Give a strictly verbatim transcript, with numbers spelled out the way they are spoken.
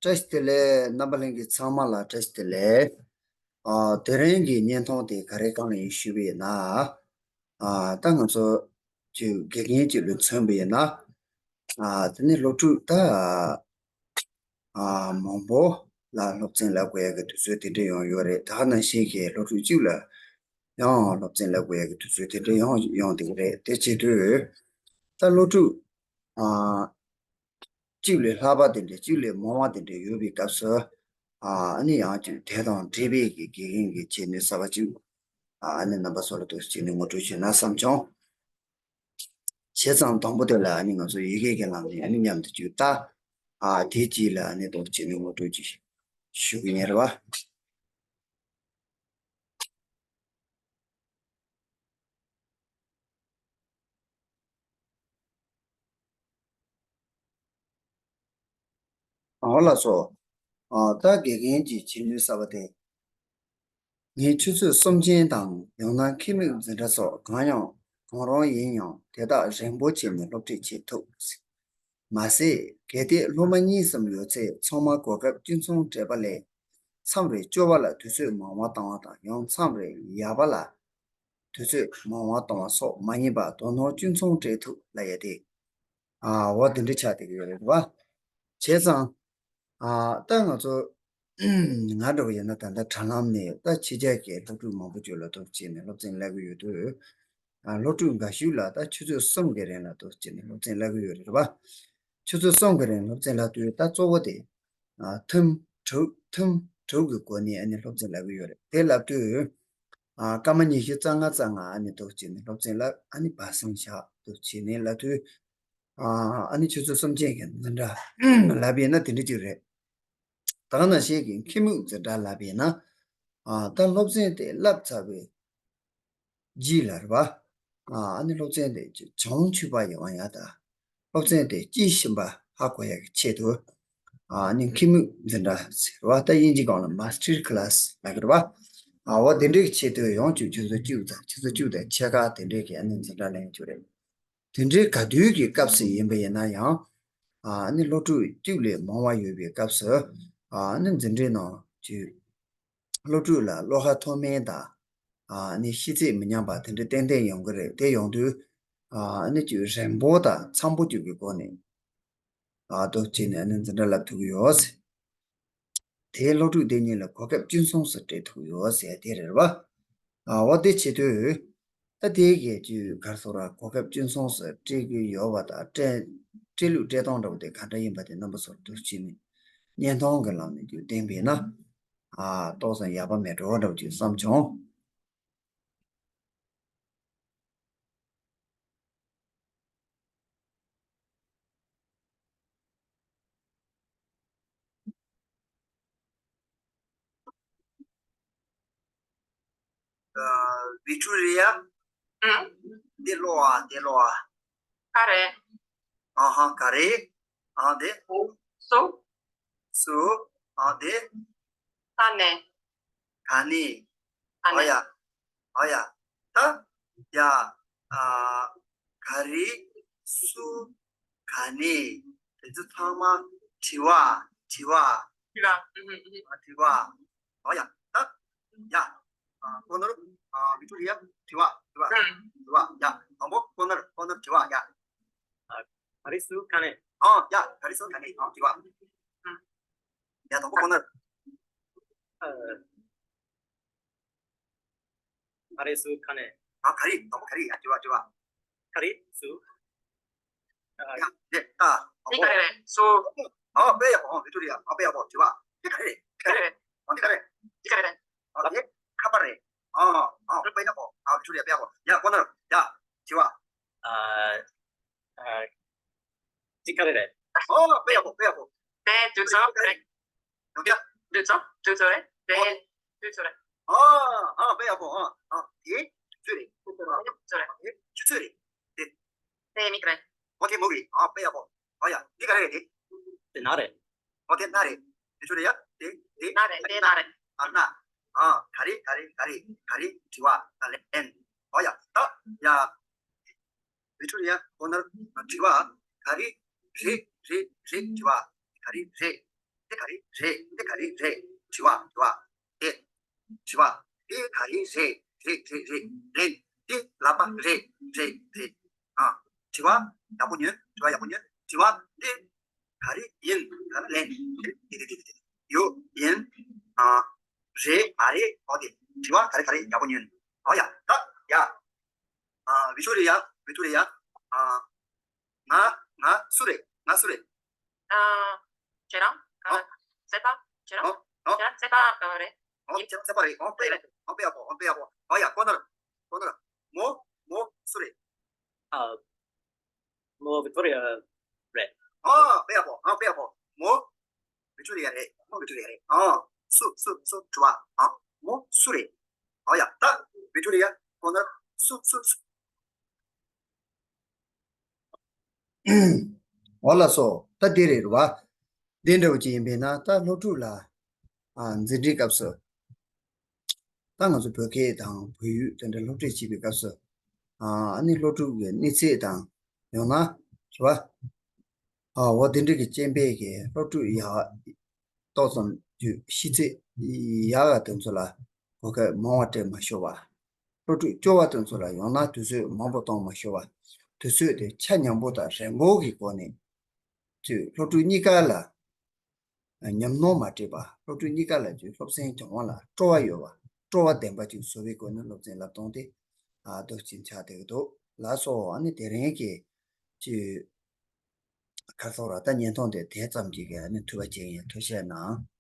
བཀྲ་ཤིས་བདེ་ལེགས། རྣམ་པ་ལྷན་རྒྱས་ཚང་མ་ལ་བཀྲ་ཤིས་བདེ་ལེགས། ཨ། དེ་རིང་གི་བརྙན་ཐུང་དེ་ག་རེ་གང་ཡིན་ཞུས་པ་ཡིན་ན། ཨ། ད་ང་ཚོ་ཅིག་དགེ་རྒན་ཅིག་ལ་མཚོན་པ་ཡིན་ན། ཨ། དེ་ནི་སློབ་ཕྲུག་ད། ཨ། མང་པོ་ལ་སློབ་ཚན་བསླབ་དགོས་ཡ་གི་དུས་ཚོད་དེ་འདྲ་ཡོང་ཡོད་རེད། ད་ག་ནང་བཞིན་གྱི་སློབ་ཕྲུག་གཅིག་ལ་ཡང་སློབ་ཚན་བསླབ་དགོས་ཡ་གི་དུས་ཚོད་དེ་འདྲ་ཡང་ཡོང་བསྡད་ཀྱི་རེད། དེ་བྱེད་དུས་ད་སློབ་ཕྲུག་ཨ། གཅིག་ལས་ལྷག་པ་དེ་འདྲ། གཅིག་ལས་མང་བ་དེ་འདྲ་ཡོད་པའི་སྐབས་སུ། ཨ། ཨ་ནི་ཡང་ཅིག་དེ་དང་འབྲེལ་བའི་གི་དགེ་རྒན་གྱི་བྱེད་ནུས་གསར་པ་ཅིག་ཨ། ཨ་ནི་རྣམ་པ་ཚོ་ལ་འདུག་སེ་བྱས་ནས་ངོ་སྤྲོད་བྱས་ན་བསམ་བྱུང་། བྱས་ཙང་དང་པོ་དེ་ལ་ཨ་ནི་ང་ཚོ་ཡི་གེ་གི་ལམ་ནས་ཨ་ནི་མཉམ་དུ་ཅིག་ལྟ། ཨ། དེ་རྗེས་ལ་ཨ་ནི་འདུག་སེ་བྱས་ནས་ངོ་སྤྲོད་ཅིག་ཞུ་གི་ཡིན་རེད་བ། འོ་ལགས་སོ། ཨ། ད་དགེ་རྒན་གྱི་བྱེད་ནུས་གསར་པ་དེ། ངས་ཆུ་ཚོད་གསུམ་ཅན་དང་ཡང་ན་ཁྱི་མིག་འཛིན་གྲྭ་སོགས་གང་ཡང་གང་རུང་ཡིན་ཡང་དེ་དག་རན་པོ་བྱས་ནས་སློབ་ཁྲིད་བྱེད་ཐུབ། མ་ཟད་གལ་ཏེ་སློབ་མ་གཉིས་ཙམ་ཡོད་ཚེ་ཚང་མ་གོ་སྐབས་གཅིག་མཚུངས་སྤྲད་པ་ལས། མཚམས་རེ་སྐྱོར་བ་ལ་དུས་ཚོད་མང་བ་བཏང་བ་དང་། ཡང་མཚམས་རེ་ཡལ་བ་ལ་དུས་ཚོད་མང་བ་གཏོང་བ་སོགས་མ་ཡིན་པར་དོ་སྣང་གཅིག་མཚུངས་སྤྲད་ཐུབ་ལབ་ཡ་དེ། ཨ། འོ་དེ་འདྲ་ཆགས་བསྡད་ཀྱི་ཡོད་རེད་བ། བྱས་ཙང་། ཨ། ད་ང་ཚོ་ང་འདྲ་བོ་ཡིན་ན་ད་ལྟ་དྲ་ལམ་ནས་ད་ཕྱི་རྒྱལ་གྱི་སློབ་ཕྲུག་མང་པོ་ཅིག་ལ་འདུག་སེ་བྱས་ནས་སློབ་ཚན་བསླབ་ཀྱི་ཡོད་དུས། ཨ། སློབ་ཕྲུག་འགའ་ཤས་ལ་ད་ཆུ་ཚོད་གསུམ་གྱི་རིང་ལ་འདུག་སེ་བྱས་ནས་སློབ་ཚན་བསླབ་ཀྱི་ཡོད་རེད་བ། ཆུ་ཚོད་གསུམ་གྱི་རིང་སློབ་ཚན་བསླབ་དུས་ད་གཙོ་བོ་དེ། ཨ། ཐུམ་དྲུག་ཐུམ་དྲུག་གི་སྒོ་ནས་ཨ་ནི་སློབ་ཚན་བསླབ་ཀྱི་ཡོད་རེད། དེ་བསླབ་དུས། ཨ། སྐར་མ་ཉི་ཤུ་རྩ་ལྔ་རྩ་ལྔ་ཨ་ནི་འདུག་སེ་བྱས་ནས་སློབ་ཚན་བསླབ། ཨ་ནི་བར་གསེང་བཞག་འདུག་སེ་བྱས་ནས་བསླབ་དུས། ཨ། ཨ་ནི་ཆུ་ཚོད་གསུམ་ཅན་གྱི་འཛིན་གྲྭ་བསླབ་པ་ཡིན་ན་དེ་འདྲ་ཅིག་རེད། ད་ག་ནང་བཞིན་གྱི་ཁྱི་མིག་འཛིན་གྲྭ་བསླབ་པ་ཡིན་ན། ཨ། ད་སློབ་ཚན་དེ་བསླབ་ཚར་བའི་རྗེས་ལ་རེད་བ། ཨ། ཨ་ནི་སློབ་ཚན་དེ་བྱང་ཆུབ་པ་ཡོང་ཡ་དང་། སློབ་ཚན་དེ་དཔྱིས་ཕྱིན་པ་ཧ་གོ་ཡ་གི་ཆེད་དུ། ཨ། ཨ་ནི་ཁྱི་མིག་འཛིན་གྲྭ་ཟེར་བ། ད་དབྱིན་ཇི་སྒང་ལ་མ་སི་ཊར་ཁི་ལ་སི་ལབ་ཀྱི་རེད་བ། ཨ། འོ་དེ་འདྲའི་གི་ཆེད་དུ་ཡང་ཆུ་ཆུ་ཚོད་བཅུ་དང་ཆུ་ཚོད་བཅུ་དང་ཕྱེད་ཀ་དེ་འདྲའི་གི་ཨ་ནི་འཛིན་གྲྭ་ལེན་རྒྱུ་རེད། དེ་འདྲའི་ག་དུས་ཀྱི་སྐབས་སུ་ཡིན་པ་ཡིན་ན་ཡང་། ཨ། ཨ་ནི་སློབ་ཕྲུག་གཅིག་ལས་མང་བ་ཡོད་པའི་སྐབས་སུ། ཨ། ཨ་ནི་འཛིན་གྲྭའི་ནང་ཅིག་སློབ་ཕྲུག་ལ་བློ་ཁ་མཐོ་དམན་དང་། ཨ་ནི་ཤེས་ཚད་མི་ཉམས་པ་དེ་འདྲ་ཏན་ཏན་ཡོང་གི་རེད། དེ་ཡོང་དུས། ཨ་ནི་ཅིག་རན་པོ་དང་འཚམ་པོ་ཅིག་གི་སྒོ་ནས། ཨ། འདུག་སེ་བྱས་ནས་ཨ་ནི་འཛིན་གྲྭ་བསླབ་ཐུབ་ཀྱི་ཡོད་ཟེར། དེའི་སློབ་ཕྲུག་དེ་གཉིས་ལ་གོ་སྐབས་གཅིག་མཚུངས་སུ་སྤྲད་ཐུབ་ཀྱི་ཡོད་ཟེར་དེ་རེད་བ། ཨ། འོ་དེ་བྱེད་དུས། ད་དེའི་གལ་ཅིག་ག་རེ་ཟེར་ར། གོ་སྐབས་གཅིག་མཚུངས་སུ་སྤྲད་ཀྱི་ཡོད་པ་དང་སྤྲད། སྤྲད་ལུགས་སྤྲད་སྟངས་འདྲ་བོ་དེ་ག་འདྲ་ཡིན་པ་དེ་རྣམ་པ་ཚོར་འདུག་སེ་བྱས་ནས་བརྙན་ཐུང་གི་ལམ་ནས་ཅིག་བསྟན་པས་ན། ཨ། ཏོག་ཙམ་ཡག་པ་མེད་འགྲོ་འདྲ་བོ་ཅིག་བསམ་བྱུང་། ཨ། ཝི་ཀྲི་རི་ཡ། ཨང་། འདི་ཀློག་ཨ། འདི་ཀློག་ཨ། ག་རེ། ཨ་ཧ། ག་རེ། ཨ། འདི། སུ། སུ། ཨ། འདི། ད་ནི། ག་ནི། ཨ་ནི། ཨ་ཡ། ཨ་ཡ། ད། ཡ། ཨ། ག་རེ། སུ། ག་ནི། དེ་ཚོ་ཚང་མ་དྲི་བ། དྲི་བ། དྲི་བ། ཨ། དྲི་བ། ཨ་ཡ། ད། ཡ། ཨ། ཁོ་ནར། ཨ། ཝི་ཀྲི་རི་ཡ། དྲི་བ། དྲི་བ། དྲི་བ། ཡ། དང་པོ་ཁོ་ནར། ཁོ་ནར་དྲི་བ། ཡ། ཨ། ག་རེ། སུ། ག་ནི། ཨ། ཡ། ག་རེ། སུ། ག་ནི། ཨ། དྲི་བ། ཡ། དང་པོ་ཁོ་ནར། ཨ། ག་རེ། སུ། ག་ནི། ཨ། ག་རེ། དང་པོ་ག་རེ། ཡ། དྲི་བ། དྲི་བ། ག་རེ། སུ། ཨ། ཡ། དེ། ད། དེ་ག་རེ་རེད། སུ། ཨ། དཔེ་ཡག་པོ། ཨ། ཝི་ཀྲི་རི་ཡ། ཨ། དཔེ་ཡག་པོ། དྲི་བ། དེ་ག་རེ་རེད། དེ་ག་རེ་རེད། ཨ། དེ་ག་རེ། དེ་ག་རེ་རེད། ཨ། དེ་ཁ་པར་རེད། ཨ། ཨ། དཔེ་ཡག་པོ། ཨ། ཝི་ཀྲི་རི་ཡ་དཔེ་ཡག་པོ། ཡ། ཁོ་ནར། ཡ། དྲི་བ། ཨ། ཨ། འདི་ག་རེ་རེད། ཨོ། དཔེ་ཡག་པོ། དཔེ་ཡག་པོ། དེ་དུས་ཚོད་རེད། ཡོང་རྒྱ། དུས་ཚོད། དུས་ཚོད་རེད། དེ་དུས་ཚོད་རེད། ཨ། ཨ། དཔེ་ཡག་པོ། ཨ། ཨ། དེ་དུས་ཚོད་རེད། དུས་ཚོད་རེད། དེ་ཆུ་ཚོད་རེད། དེ། དེ་མིག་རེད། ཨོ། དེ་མིག་རེད། ཨ། དཔེ་ཡག་པོ། ཨ་ཡ། འདི་ག་རེ་རེད། དེ། དེ་སྣ་རེད། ཨོ། དེ་སྣ་རེད། དེ་ཆུ་རེད་ཡ། དེ། དེ། སྣ་རེད། དེ་སྣ་རེད། ཨ། སྣ། ཨ། ག་རེ། ག་རེ། ག་རེ། ག་རེ། དྲི་བ། ད་ལན། ཨོ་ཡ། ད། ཡ། ཝི་ཀྲི་རི་ཡ། ཁོ་ནར་དྲི་བ། ག་རེ་རེད། རེད། རེད། དྲི་བ། ག་རེ་རེད། དེ་ག་རེ་རེད། དེ་ག་རེ་རེད། དྲི་བ། དྲི་བ། དེ། དྲི་བ། དེ་ག་རེ་རེད། རེད། རེད། རེད། རེད། དེ་ལབ་པ་རེད། རེད། རེད། ཨ། དྲི་བ་ཡག་པོ་ཉོན། དྲི་བ་ཡག་པོ་ཉོན། དྲི་བ་འདི་ག་རེ་ཡིན། ལབ་ན་ལན། དེ་དེ་དེ་དེ་དེ་ཡོད། ཡིན། ཨ། རེད། མ་རེད། འོ་དེ། དྲི་བ་ག་རེ་ག་རེ་ཡག་པོ་ཉོན། འོ་ཡ། ད་ཡ། ཨ། བི་ཀྲུ་རི་ཡ། བི་ཀྲུ་རི་ཡ། ཨ། ང་། ང་སུ་རེད། ང་སུ་རེད། ཨ། ཁྱེད་རང་ག། ཨོ། སེ་པ། ཁྱེད་རང་། ཨོ། ཨོ། ཁྱེད་རང་སེ་པ་ག་རེད། ཨོ། ཁྱེད་རང་སེ་པ་རེད། ཨོ། དཔེ་ཡག་པོ། ཨོ། དཔེ་ཡག་པོ། ཨོ། དཔེ་ཡག་པོ། ཨོ་ཡ། ཁོ་ན་ར། ཁོ་ན་ར། མོ། མོ་སུ་རེད། ཨ། མོ་བི་ཀྲུ་རི་ཡ་རེད། ཨོ། དཔེ་ཡག་པོ། ཨོ། དཔེ་ཡག་པོ། མོ་བི་ཀྲུ་རི་ཡ་རེད། མོ་བི་ཀྲུ་རི་ཡ་རེད། ཨོ། སུ། སུ། སུ། དྲི་བ། ཨོ། མོ་སུ་རེད། ཨོ་ཡ། ད་བི་ཀྲུ་རི་ཡ་ཁོ་ན་ར། སུ། སུ། སུ། འོ་ལགས་སོ། ད་འདི་རེད་བ། འདི་འདྲ་བོ་ཅིག་ཡིན་པས་ན། ད་སློབ་ཕྲུག་ལ། ཨ། འཛིན་གྲྭའི་སྐབས་སུ། ད་ང་ཚོ་བོད་སྐད་དང་བོད་ཡིག་དེ་འདྲ་སློབ་ཁྲིད་བྱེད་པའི་སྐབས་སུ། ཨ། ཨ་ནི་སློབ་ཕྲུག་གི་གནས་ཚད་དང་། ཡང་ན། རེད་བ། ཨ། འོ་དེ་འདྲ་གི་སྤྱན་པས་ཀྱི་སློབ་ཕྲུག་ཡག་ཏོག་ཙམ་རྒྱུ་ཤེས་ཚད་ཡག་ག་དེ་ཚོ་ལ་གོ་སྐབས་མང་བ་སྤྲད་མ་ཤོར་བ། སློབ་ཕྲུག་སྐྱོ་བ་དེ་ཚོ་ལ་ཡང་ན་དུས་ཚོད་མང་པོ་གཏོང་མ་ཤོར་བ། དུས་ཚོད་དེ་ཆ་མཉམ་པོ་དང་རན་པོ་གི་སྒོ་ནས། ཚུར་སློབ་ཕྲུག་གཉིས་ཀ་ལ་ཉམས་མྱོང་མ་སྤྲད་པ། སློབ་ཕྲུག་གཉིས་ཀ་ལ་ཚུར་སློབ་ཚན་སྦྱང་བ་ལ་སྤྲོ་བ་ཡོད་པ། སྤྲོ་བ་ལྡན་པ་ཅིག་བཟོ་བའི་སྒོ་ནས་སློབ་ཚན་བསླབ་སྟངས་དེ། ཨ། འདུག་ཅིང་ཆགས་བསྡད་ཀྱི་འདུག་ལགས་སོ། ཨ་ནི་དེ་རིང་གི་ཅིག་ཁ་སོགས་ར། ད་བརྙན་ཐུང་དེ་དེ་ཙམ་གྱིས་ཀྱི་ཨ་ནི་ཐུབ་པ་བྱེད་ཡིན། ཐུགས་རྗེ་གནང་།